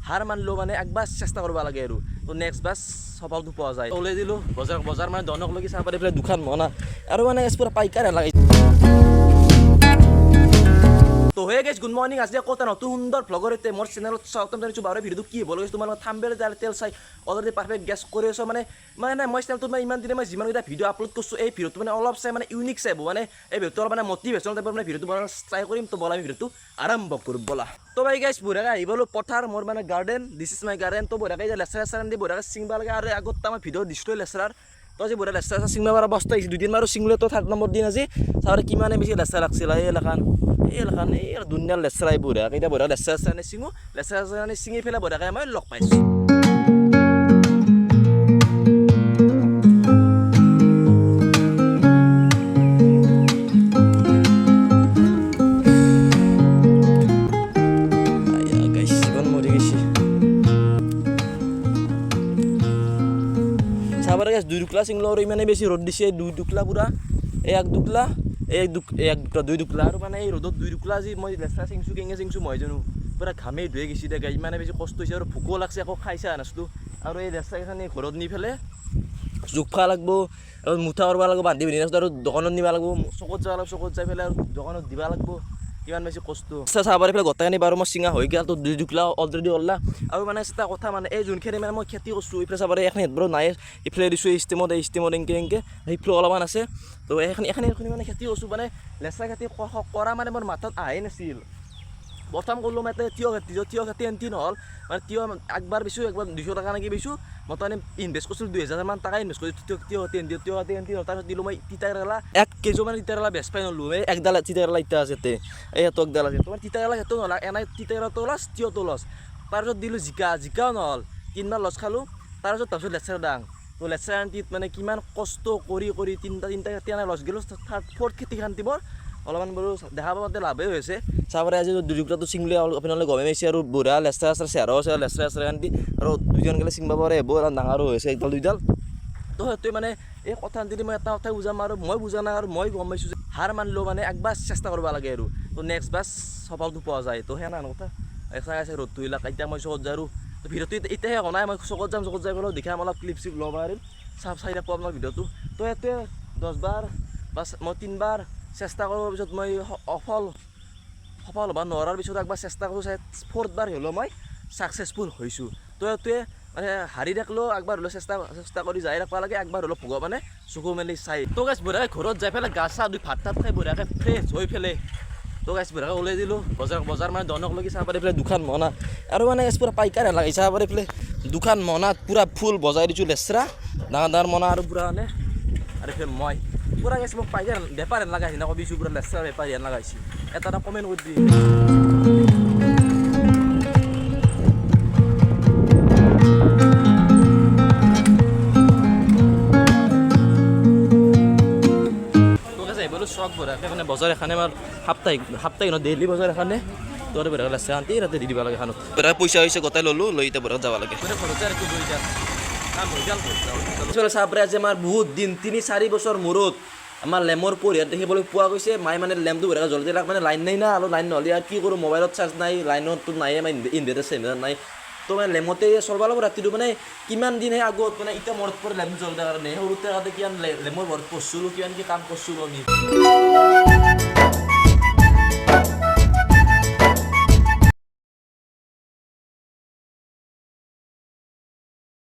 হাৰ মানিলেও মানে একবাৰ চেষ্টা কৰিব লাগে আৰু তো নেক্সট বাৰ সফলটো পোৱা যায়। ওলাই দিলোঁ বজাৰ, বজাৰ মানে দনক লাগি চাব পাৰি পেলাই দোকান মনা আৰু মানে পুৰা পাইকাৰ লাগে। তো হে গাইজ, গুড মৰ্ণিং। আজি আকৌ এটা নতুন সুন্দৰ ভ্লগৰ সৈতে মোৰ চেনেলত স্বাগতম জনাইছোঁ। বাৰু ভিডিঅ'টো কি হ'ব লাগিছে, তোমালোকৰ থাম্বেল তেল চাই অলৰেডি পাৰফেক্ট গেছ কৰি আছোঁ। মানে মানে মই চেনেলটোত মানে ইমান দিনে মই যিমানকেইটা ভিডিঅ' আপলোড কৰিছোঁ, এই ভিডিঅ'টো মানে অলপ চাই মানে ইউনিক চাই হ'ব। মানে এই ভিডিঅ'টো অলপ মানে মটিভেশ্যনেল টাইপৰ মানে ভিডিঅ'টো বনাব ট্ৰাই কৰিম। তো ব'লা, আমি ভিডিঅ'টো আৰম্ভ কৰোঁ ব'লা। তো ভাই গাইজ, বঢ়িয়াকৈ আহি পালোঁ পথাৰ, মোৰ মানে garden. This is my garden. তো বঢ়িয়াকৈ এতিয়া লেচেৰা চেচেৰা দি বঢ়িয়াকৈ ছিঙিব লাগে। আৰু আগত আমাৰ ভিডিঅ' দিছিলোঁ লেচেৰাৰ। তো আজি বঢ়িয়া লেচেৰা চেচেৰা ছিঙিব পৰা বস্তু আহিছে। দুদিন বাৰু ছিঙিলে, তো থাৰ্ড নম্বৰ দিন আজি। তাৰ কিমানে বেছি লেচেৰা লাগছিল। এই এলেখান, এই এলেখান, এই দুনিয়াৰ লেচেৰা। এই বঢ়িয়াকৈ এতিয়া বঢ়িয়া লেচেৰা চেচেৰা আনি ছিঙো। লেচেৰা চেচেৰা আনি ছিঙি পেলাই বঢ়িয়াকৈ মই লগ পাইছোঁ। আয়া গাইছ, জীৱন মৰি গৈছে। চাবাৰে গাইছ, দুই দুকলা চিংলো আৰু ইমানেই বেছি ৰ'দ দিছে। দুই দুকলা পুৰা, এই এক দুকলা, এই এক দুক, এই এক দুকলা, দুই দুকলা। আৰু মানে এই ৰ'দত দুই দুকলা আজি মই লেচেৰা চিংছো। কেঙে চিংছো মই জানো, পুৰা ঘামেই ধুয়ে গৈছে দে। ইমানে বেছি কষ্ট হৈছে আৰু ভোকো লাগছে, আকৌ খাই চাই নাছিলোঁ। আৰু এই লেচেৰাকেইখানি ঘৰত নি পেলাই জোখবা লাগব আৰু মুঠা কৰিব লাগব, বান্ধি বান্ধি আৰু দোকানত নিব লাগব। চকত যাব লাগব, চকত যাই পেলাই আৰু দোকানত দিব লাগব। কিমান বেছি কষ্ট। চাব পাৰি পেলাই গোটেইখিনি বাৰু মই চিঙা হৈ গ'ল। তো দুই দুকলা অলৰেডি ওলা। আৰু মানে এটা কথা, মানে এই যোনখিনি মানে মই খেতি কৰিছোঁ, এইফালে চাব পাৰি এইখিনি বাৰু নাই, ইফালে দিছোঁ এই ষ্টেমত, এই ষ্টেমত এনেকৈ এনেকৈ সেইফালে অলপমান আছে। তো এইখিনি এইখিনি এইখিনি মানে খেতি কৰিছোঁ। মানে লেচেৰা খেতি কৰা মানে মোৰ মাথাত আহাই নাছিল। প্ৰথম কৰিলোঁ মই এটা তিয়হ খেতি। তিয়হ খেতি এনটি নহ'ল। মানে তিয়হ একবাৰ বেচোঁ, একবাৰ 200 টকা নেকি বেচোঁ। মই তাৰমানে ইনভেষ্ট কৰিছিলোঁ, 2000মান টকা ইনভেষ্ট কৰিছোঁ তিয়হ খেতি এনটি। তিয়হ খেতি এনটি নহ'ল। তাৰপিছত দিলোঁ মই তিতা কেৰেলা। 1 কেজিও মানে তিতা কেৰেলা বেচপাই ন'লো। এই একডাল তিতা কেৰেলা এতিয়া আছে ইয়াতে, এই ইয়াতো একডাল আছে। তোমাৰ তিতা কেৰেলা সেইটো নহ'ল, এনাই তিতা কেৰেলাটো লছ, তিয়হটো লছ। তাৰপিছত দিলোঁ জিকা, জিকাও নহ'ল, তিনিবাৰ লছ খালোঁ। তাৰপিছত লেচেৰা দাং। তো লেচেৰা আনটিত মানে কিমান কষ্ট কৰি কৰি তিনিটা তিনিটা খেতি আনাই লছ গ'লোঁ। থাৰ্ড ফ'ৰ্থ খেতি খান্তি মোৰ অলপমান বাৰু দেখা পাওঁতে লাভেই হৈছে। চাব পাৰে, আজি দুই দুটাটো ছিঙলে আপোনালোকে গমেই পাইছে। আৰু বুঢ়া লেচেৰা চেচেৰা চেহেৰাও আছে লেচেৰা চেচেৰা আনটি আৰু দুজন গ'লে ছিঙিব পাৰে হ'ব, আৰু ডাঙৰো হৈছে একডাল দুইডাল। তো সেইটোৱে মানে এই কথা যদি মই এটা কথাই বুজাম আৰু মই বুজা নাই আৰু মই গম পাইছোঁ যে হাৰ মানিলেও মানে একবাৰ চেষ্টা কৰিব লাগে আৰু তো নেক্সট বাৰ সফলটো পোৱা যায়। তো সেয়া কথা চাই আছে ৰ'দটো এইবিলাক। এতিয়া মই চকত যাওঁ আৰু তো ভিডিঅ'টো এতিয়া শেষ হোৱা নাই। মই চকত যাম, চকত যাই পেলাই দেখাম, অলপ ক্লিপ চিপ ল'ব পাৰিম। চাব চাই থাকোঁ আপোনাৰ ভিডিঅ'টো। তো সেইটোৱে 10 বাৰ বা মই তিনিবাৰ চেষ্টা কৰাৰ পিছত মই অফল সফল হ'ব নোৱাৰাৰ পিছত একবাৰ চেষ্টা কৰোঁ চাই ফ'ৰ্থবাৰ হ'লেও মই ছাকচেছফুল হৈছোঁ। তো এইটোৱে মানে হাৰি থাকিলেও একবাৰ হ'লেও চেষ্টা চেষ্টা কৰি যাই থাকিব লাগে। একবাৰ হ'লেও ভগৱানে চকু মেলি চাই। তো গাইছ, বঢ়িয়াকৈ ঘৰত যাই পেলাই গা চা ধুই ভাত তাত খাই বঢ়িয়াকৈ ফ্ৰেছ হৈ পেলাই তো গাইছ, বঢ়িয়াকৈ ওলাই দিলোঁ বজাৰ, বজাৰ মানে দনক লাগি চাব পাৰি পেলাই দোকান মনা আৰু মানে গাইছ, পুৰা পাইকাৰ লাগে। চাব পাৰি পেলাই দোকান মনাত পুৰা ফুল বজাই দিছোঁ লেচেৰা, ডাঙৰ ডাঙৰ মনা আৰু পুৰা মানে আৰু এইফালে মই পুৰা গাইছ, মোক পাইকাৰ বেপাৰ হেন লগা হৈছে কবিছোঁ, পুৰা লেচেৰা বেপাৰী হেন লগা হৈছে। এটা এটা কমেণ্ট কৰি দি। তোকে যাই বোলো চক বঢ়িয়াকৈ মানে বজাৰ এখানে আমাৰ সাপ্তাহিক, সাপ্তাহিক নহয়, ডেইলি বজাৰ এখানে। তোৰ বঢ়িয়াকৈ লেচেৰা আনতি ৰাতি দি দিব লাগে এখানত। বঢ়িয়া পইচা হৈছে, গোটাই ল'লোঁ, লৈ এতিয়া বঢ়িয়া যাব লাগে। চাপৰে আজি আমাৰ বহুত দিন 3-4 বছৰ মূৰত আমাৰ লেমৰ পৰিয়াল দেখিবলৈ পোৱা গৈছে। মায়ে মানে লেম্পটো বঢ়িয়াকৈ জ্বলি দিলাক। মানে লাইন নাই না, আৰু লাইন নহ'লে আৰু কি কৰোঁ? মোবাইলত চাৰ্জ নাই, লাইনততো নাই, আমাৰ ইনভাৰ্টাৰ চিনভাৰ্টাৰ নাই। তো মানে লেমতে চলব লাগিব ৰাতিটো। মানে কিমান দিনহে আগত মানে এতিয়া মনত পৰে লেম্প জ্বলি কাৰণে সৰুতে আগতে কিমান লেমৰ ঘৰত পঢ়িছিলোঁ, কিমান কি কাম কৰিছিলোঁ আমি।